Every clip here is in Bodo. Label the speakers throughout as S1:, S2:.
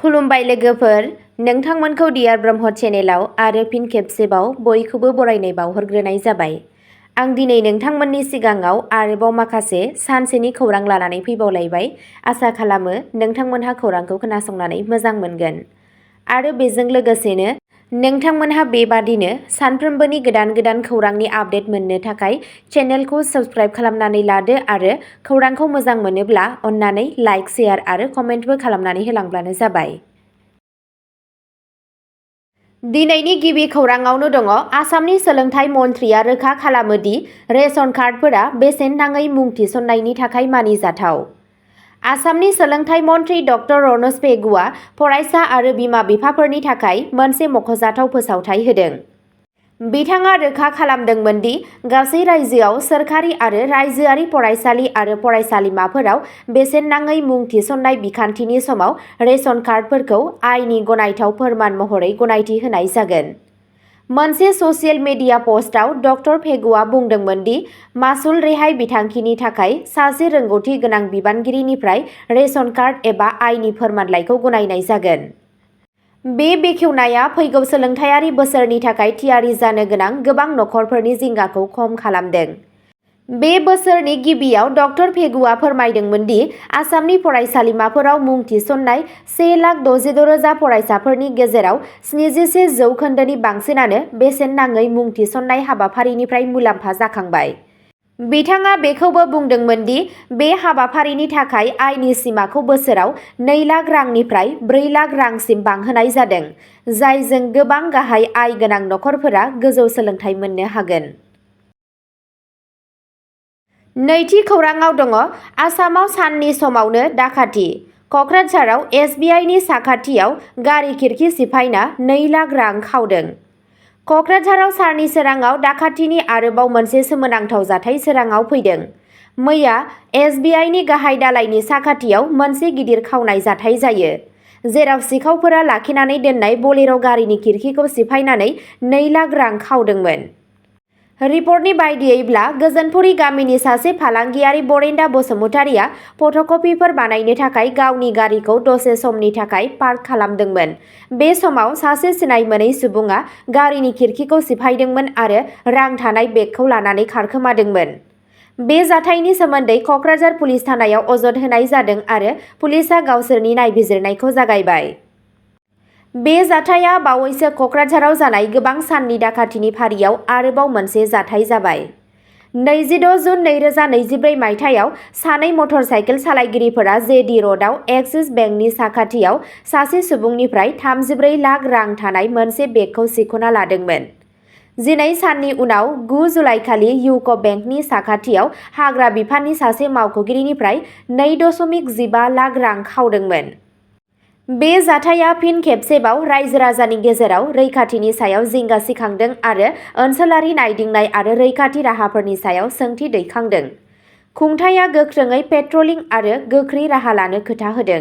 S1: खुलुमबाय लोगोफोर, नोंथांमोनखौ डियार ब्रह्म चेनेलाव आरो फिन खेबसेबाव बयखौबो बरायनाय बावहरग्रोनाय जाबाय। आं दिनै नोंथांमोननि सिगाङाव आरोबाव माखासे सानसेनि खौरां लानानै फैबावलायबाय। आसा खालामो नोंथांमोनहा खौरांखौ खोनासंनानै मोजां मोनगोन। आरो बेजों लोगोसेनो नोंथांमोनहा बेबादिनो सानफ्रोमबोनि गोदान खौरांनि आपडेट मोननो थाखाय चेनेलखौ साबस्क्राइब खालामनानै लादो आरो खौरांखौ मोजां मोनोब्ला अन्नानै लाइक, शेयार आरो कमेन्टबो खालामनानै होलांब्लानो जाबाय। दिनैनि गिबि खौराङावनो दङ आसामनि सोलोंथाइ मन्थ्रिया रोखा खालामो दि रेशन कार्डफोरा बेसेन नाङै मुं थिसननायनि थाखाय मानिजाथाव। आसामनि सोलोंथाइ मन्थ्रि डक्टर रनज पेगुआ फरायसा आरो बिमा-बिफाफोरनि थाखाय मोनसे मख'जाथाव फोसावथाय होदों। बिथाङा रोखा खालामदोंमोन दि गासै रायजोआव सोरखारि आरो रायजोआरि फरायसालि आरो फरायसालिमाफोराव बेसेन नाङै मुं थिसननाय बिखान्थिनि समाव रेशन कार्डफोरखौ आयेननि गनायथाव फोरमान महरै गनायथि होनाय जागोन। मोनसे ससियेल मिडिया पस्टआव डक्टर पेगुआ बुंदोंमोन दि मासुल रेहाय बिथांखिनि थाखाय सासे रोंग'थि गोनां बिबानगिरिनिफ्राय रेशन कार्ड एबा आयनि फोरमानलाइखौ गनायनाय जागोन। बे बेखेवनाया फैगौ सोलोंथायारि बोसोरनि थाखाय थियारि जानो गोनां गोबां नखरफोरनि जिंगाखौ खम खालामदों। बे बोसोरनि गिबियाव डक्टर पेगुआ फोरमायदोंमोन दि आसामनि फरायसालिमाफोराव मुं थिसननाय 1,66,000 फरायसाफोरनि गेजेराव 77% बांसिनानो बेसेन नाङै मुं थिसननाय हाबाफारिनिफ्राय मुलाम्फा जाखांबाय। बिथाङा बेखौबो बुंदोंमोन दि बे हाबाफारिनि थाखाय आयनि सिमाखौ बोसोराव 2 लाख रांनिफ्राय 4 लाख रांसिम बांहोनाय जादों, जायजों गोबां गाहाय आय गोनां नखरफोरा गोजौ सोलोंथाइ मोननो हागोन। नैथि खौराङाव दङ आसामाव साननि समावनो दाखाथि। क'क्राझाराव SBIनि साखाथियाव गारि खिरखि सिफायना 2 लाख रां खावदों। क'क्राझाराव साननि सोराङाव दाखाथिनि आरोबाव मोनसे सोमोनांथाव जाथाय सोराङाव फैदों। मैया SBIनि गाहाय दालायनि साखाथियाव मोनसे गिदिर खावनाय जाथाय जायो, जेराव सिखावफोरा लाखिनानै दोननाय बलेर' गारिनि खिरखिखौ सिफायनानै 2 लाख रां खावदोंमोन। रिपर्टनि बायदियैब्ला गोजोनपुरी गामिनि सासे फालांगियारि बरेन्द्र बसुमतारीया फट'कपिफोर बानायनो थाखाय गावनि गारिखौ दसे समनि थाखाय पार्क खालामदोंमोन। बे समाव सासे सिनाय मोनै सुबुङा गारिनि खिरखिखौ सिफायदोंमोन आरो रां थानाय बेगखौ लानानै खारखोमादोंमोन। बे जाथायनि सोमोन्दै क'क्राझार पुलिस थानायाव अजद होनाय जादों आरो पुलिसआ गावसोरनि नायबिजिरनायखौ जागायबाय। बे जाथाया बावैसो क'क्राझाराव जानाय गोबां साननि दाखाथिनि फारियाव आरोबाव मोनसे जाथाय जाबाय। 26 जुन 2024 मायथाइयाव सानै मटर साइकेल सालायगिरिफोरा जेडी र'डआव एक्सिस बेंकनि साखाथियाव सासे सुबुंनिफ्राय 34 लाख रां थानाय मोनसे बेगखौ सिख'ना लादोंमोन। 12 साननि उनाव 9 जुलाइखालि इउक' बेंकनि साखाथियाव हाग्रा बिफाननि सासे मावख'गिरिनिफ्राय 2.15 लाख रां खावदोंमोन। बे जाथाया फिन खेबसेबाव रायजो-राजानि गेजेराव रैखाथिनि सायाव जिंगा सिखांदों आरो ओनसोलारि नायदिंनाय आरो रैखाथि राहाफोरनि सायाव सोंथि दैखांदों। खुंथायआ गोख्रोङै पेट्रलिं आरो गोख्रै राहा लानो खोथा होदों।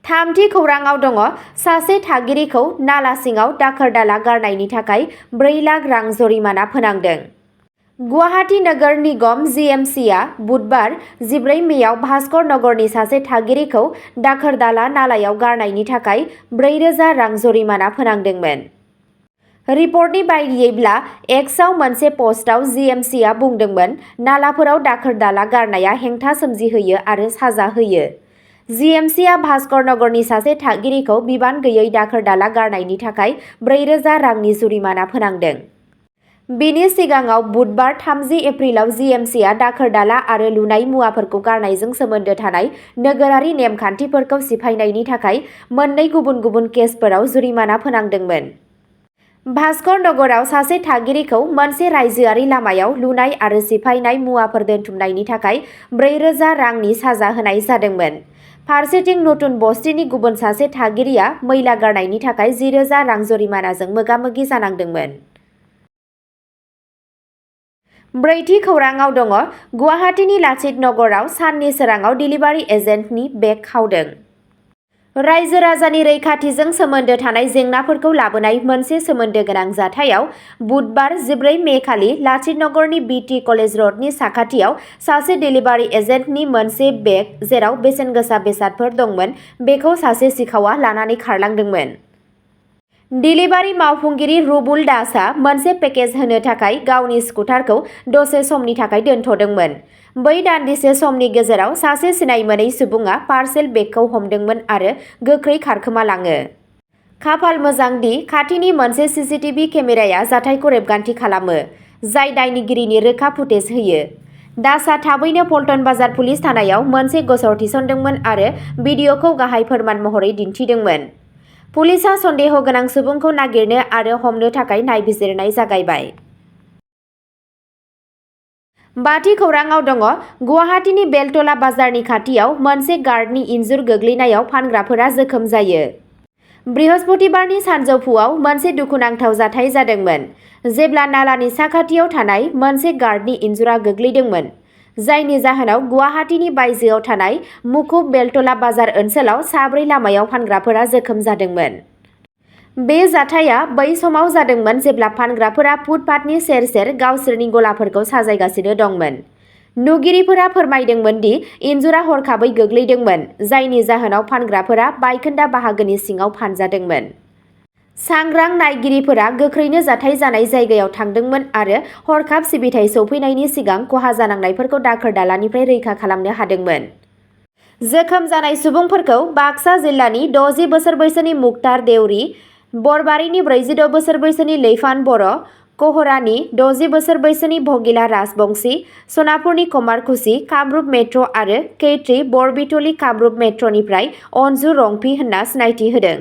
S1: थामथि खौराङाव दङ सासे थागिरिखौ नाला सिङाव दाखोर-दाला गारनायनि थाखाय 4 लाख रां जरिमाना फोनांदों। गुवाहाटी नोगोर निगम (GMC) आ बुधबार 14 मेआव भास्कर नगरनि सासे थागिरिखौ दाखोर-दाला नालायाव गारनायनि थाखाय 4,000 रां जरिमाना फोनांदोंमोन। रिपर्टनि बायदियैब्ला एक्सआव मोनसे पस्टआव GMC आ बुंदोंमोन नालाफोराव दाखोर-दाला गारनाया हेंथा सोमजिहोयो आरो साजा होयो। GMC आ भास्कर नगरनि सासे थागिरिखौ बिबान गैयै दाखोर-दाला गारनायनि थाखाय 4,000 रांनि जुरिमाना फोनांदों। बेनि सिगाङाव बुधबार 30 एप्रिलाव GMC आ दाखोर-दाला आरो लुनाय मुवाफोरखौ गारनायजों सोमोन्दो थानाय नोगोरारि नेम-खान्थिफोरखौ सिफायनायनि थाखाय मोननै गुबुन-गुबुन केसफोराव जुरिमाना फोनांदोंमोन। भास्कर नगराव सासे थागिरिखौ मोनसे रायजोआरि लामायाव लुनाय आरो सिफायनाय मुवाफोर दोनथुमनायनि थाखाय 4,000 रांनि साजा होनाय जादोंमोन। फारसेथिं नतुन बस्तिनि गुबुन सासे थागिरिया मैला गारनायनि थाखाय 10,000 रां जरिमानाजों मोगा-मोगि जानांदोंमोन। ब्रैथि खौराङाव दङ गुवाहाटीनि लाचित नगराव साननि सोराङाव डिलिभारि एजेन्टनि बेग खावदों। रायजो राजानि रैखाथिजों सोमोन्दो थानाय जेंनाफोरखौ लाबोनाय मोनसे सोमोन्दो गोनां जाथायाव बुधबार 14 मे खालि लाचितनगरनि BT कलेज रडनि साखाथियाव सासे डिलिभारि एजेन्टनि मोनसे बेग जेराव बेसेन गोसा बेसादफोर दंमोन बेखौ सासे सिखावा लानानै खारलांदोंमोन। डिलिभारि मावफुंगिरि रुबुल दासआ मोनसे पेकेज होनो थाखाय गावनि स्कुटारखौ दसे समनि थाखाय दोनथ'दोंमोन। बै दान्दिसे समनि गेजेराव सासे सिनाय मोनै सुबुङा पार्सेल बेगखौ हमदोंमोन आरो गोख्रै खारखोमालाङो। खाफाल मोजां दि खाथिनि मोनसे CCTV केमेराया जाथायखौ रेबगान्थि खालामो, जाय दायनिगिरिनि रोखा फुटेज होयो। दासआ थाबैनो पल्टन बाजार पुलिस थानायाव मोनसे गसर थिसनदोंमोन आरो भिडिअ'खौ गाहाय फोरमान महरै दिन्थिदोंमोन। पुलिसआ सन्देह गोनां सुबुंखौ नागिरनो आरो हमनो थाखाय नायबिजिरनाय जागायबाय। बाथि खौराङाव दङ गुवाहाटीनि बेलतला बाजारनि खाथियाव मोनसे गार्डनि इन्जुर गोग्लैनायाव फानग्राफोरा जोखोम जायो। बृहस्पतिबारनि सानजौफुआव मोनसे दुखुनांथाव जाथाय जादोंमोन जेब्ला नालानि साखाथियाव थानाय मोनसे गार्डनि इन्जुरा गोग्लैदोंमोन, जायनि जाहोनाव गुवाहाटीनि बायजोआव थानाय मुखुब बेलतला बाजार ओनसोलाव साब्रै लामायाव फानग्राफोरा जोखोम जादोंमोन। बे जाथाया बै समाव जादोंमोन जेब्ला फानग्राफोरा फुटपाथनि सेर-सेर गावसोरनि गलाफोरखौ साजायगासिनो दंमोन। नुगिरिफोरा फोरमायदोंमोन दि इन्जुरा हरखाबै गोग्लैदोंमोन, जायनि जाहोनाव फानग्राफोरा बायखोन्दा बाहागोनि सिङाव फानजादोंमोन। सांग्रां नायगिरिफोरा गोख्रैनो जाथाय जानाय जायगायाव थांदोंमोन आरो हरखाब सिबिथाइ सौफैनायनि सिगां खहा जानांनायफोरखौ दाखोर-दालानिफ्राय रैखा खालामनो हादोंमोन। जोखोम जानाय सुबुंफोरखौ बाक्सा जिल्लानि 60 बोसोर बैसोनि मुक्तार देउरि, बरबारिनि 46 बोसोर बैसोनि लैफान बर', कहरानि 60 बोसोर बैसोनि भगिला राजबंशी, सनापुरनि कमारकुसि कामरुप मेट्र' आरो कैथ्रि बरबिटलि कामरुप मेट्र'निफ्राय अनजु रंफि होनना सिनायथि होदों।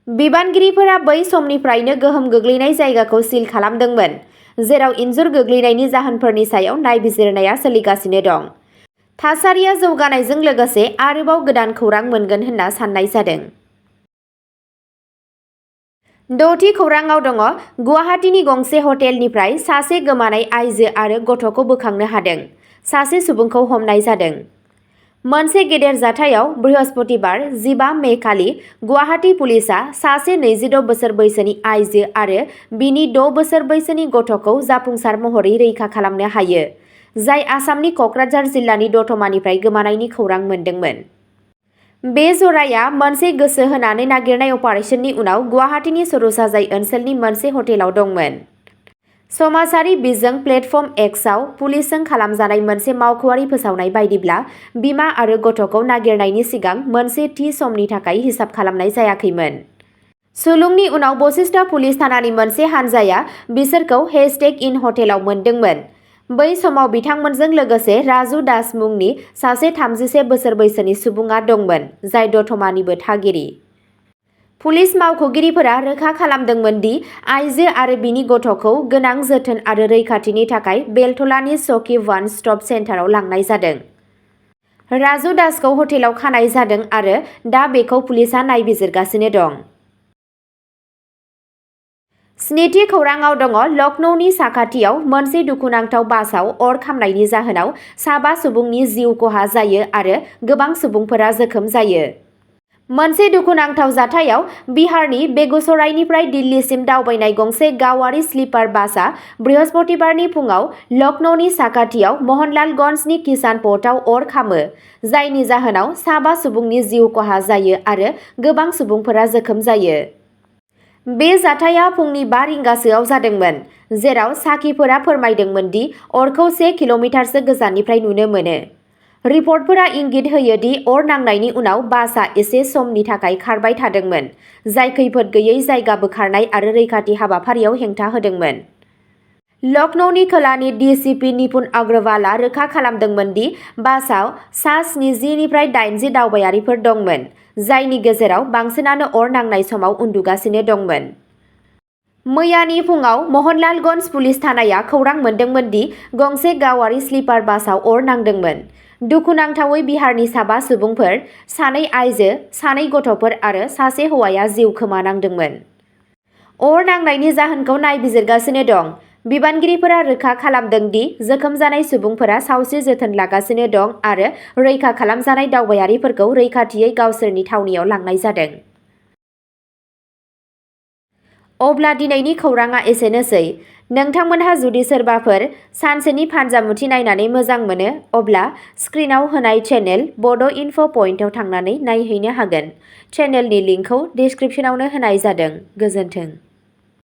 S1: बिबानगिरिफोरा बै समनिफ्रायनो गोहोम गोग्लैनाय जायगाखौ सिल खालामदोंमोन, जेराव इन्जुर गोग्लैनायनि जाहोनफोरनि सायाव नायबिजिरनाया सोलिगासिनो दं। थासारिया जौगानायजों लोगोसे आरोबाव गोदान खौरां मोनगोन होनना साननाय जादों। द'थि खौराङाव दङ गुवाहाटीनि गंसे हटेलनिफ्राय सासे गोमानाय आइजो आरो गथ'खौ बोखांनो हादों। सासे सुबुंखौ हमनाय जादों। मोनसे गेदेर जाथायाव बृहस्पतिबार 15 मे खालि गुवाहाटी पुलिसआ सासे 26 बोसोर बैसोनि आइजो आरो बिनि 6 बोसोर बैसोनि गथ'खौ जाफुंसार महरै रैखा खालामनो हायो, जाय आसामनि क'क्राझार जिल्लानि दतमानिफ्राय गोमानायनि खौरां मोनदोंमोन। बे जराया मोनसे गोसो होनानै नागिरनाय अपारेसननि उनाव गुवाहाटीनि सर'साजाय ओनसोलनि मोनसे हटेलाव दंमोन। समाजारि बिजों प्लेटफर्म एक्सआव पुलिसजों खालामजानाय मोनसे मावख'आरि फोसावनाय बायदिब्ला बिमा आरो गथ'खौ नागिरनायनि सिगां मोनसे थि समनि थाखाय हिसाब खालामनाय जायाखैमोन। सुलुंनि उनाव बशिष्ठ पुलिस थानानि मोनसे हानजाया बिसोरखौ #इन हटेलाव मोनदोंमोन। बै समाव बिथांमोनजों लोगोसे राजु दास मुंनि सासे 31 बोसोर बैसोनि सुबुङा दंमोन, जाय दतमानिबो थागिरि। पुलिस मावख'गिरिफोरा रोखा खालामदोंमोन दि आइजो आरो बिनि गथ'खौ गोनां जोथोन आरो रैखाथिनि थाखाय बेलतलानि सखि वान स्टप सेन्टाराव लांनाय जादों। राजु दासखौ हटेलाव खानाय जादों आरो दा बेखौ पुलिसआ नायबिजिरगासिनो दं। स्निथि खौराङाव दङ लखनौनि साखाथियाव मोनसे दुखुनांथाव बासआव अर खामनायनि जाहोनाव साबा सुबुंनि जिउ खहा जायो आरो गोबां सुबुंफोरा जोखोम जायो। मोनसे दुखुनांथाव जाथायाव बिहारनि बेगुसरायनिफ्राय दिल्लीसिम दावबायनाय गंसे गावारि स्लिपार बासआ बृहस्पतिबारनि फुङाव लखनौनि साखाथियाव मोहनलालगन्जनि किसान पथआव अर खामो, जायनि जाहोनाव साबा सुबुंनि जिउ खहा जायो आरो गोबां सुबुंफोरा जोखोम जायो। बे जाथाया फुंनि 5 रिंगासोआव जादोंमोन, जेराव साखिफोरा फोरमायदोंमोन दि अरखौ 1 किल'मिटारसो गोजाननिफ्राय नुनो मोनो। रिपर्टफोरा इंगित होयो दि अर नांनायनि उनाव बासआ एसे समनि थाखाय खारबाय थादोंमोन, जाय खैफोद गैयै जायगा बोखारनाय आरो रैखाथि हाबाफारियाव हेंथा होदोंमोन। लखनौनि खोलानि DCP निपुन अग्रवालआ रोखा खालामदोंमोन दि बासआव सा 70 निफ्राय 80 दावबायारिफोर दंमोन, जायनि गेजेराव बांसिनानो अर नांनाय समाव उन्दुगासिनो दंमोन। मैयानि फुङाव मोहनलालगन्ज पुलिस थानाया खौरां मोनदोंमोन दि गंसे गावारि स्लिपार बासआव अर नांदोंमोन। दुखुनांथावै बिहारनि साबा सुबुंफोर, 2 आइजो, 2 गथ'फोर आरो सासे हौवाया जिउ खोमानांदोंमोन। अर नांनायनि जाहोनखौ नायबिजिरगासिनो दं। बिबानगिरिफोरा रोखा खालामदों दि जोखोम जानाय सुबुंफोरा सावस्रि जोथोन लागासिनो दं आरो रैखा खालामजानाय दावबायारिफोरखौ रैखाथियै गावसोरनि थावनियाव लांनाय जादों। अब्ला दिनैनि खौरांआ एसेनोसै। नोंथांमोनहा जुदि सोरबाफोर सानसेनि फानजामुथि नायनानै मोजां मोनो, अब्ला स्क्रिनाव होनाय चेनेल बड' इनफ' पइन्टआव थांनानै नायहैनो हागोन। चेनेलनि लिंकखौ डिस्क्रिप्शनावनो होनाय जादों। गोजोन्थों।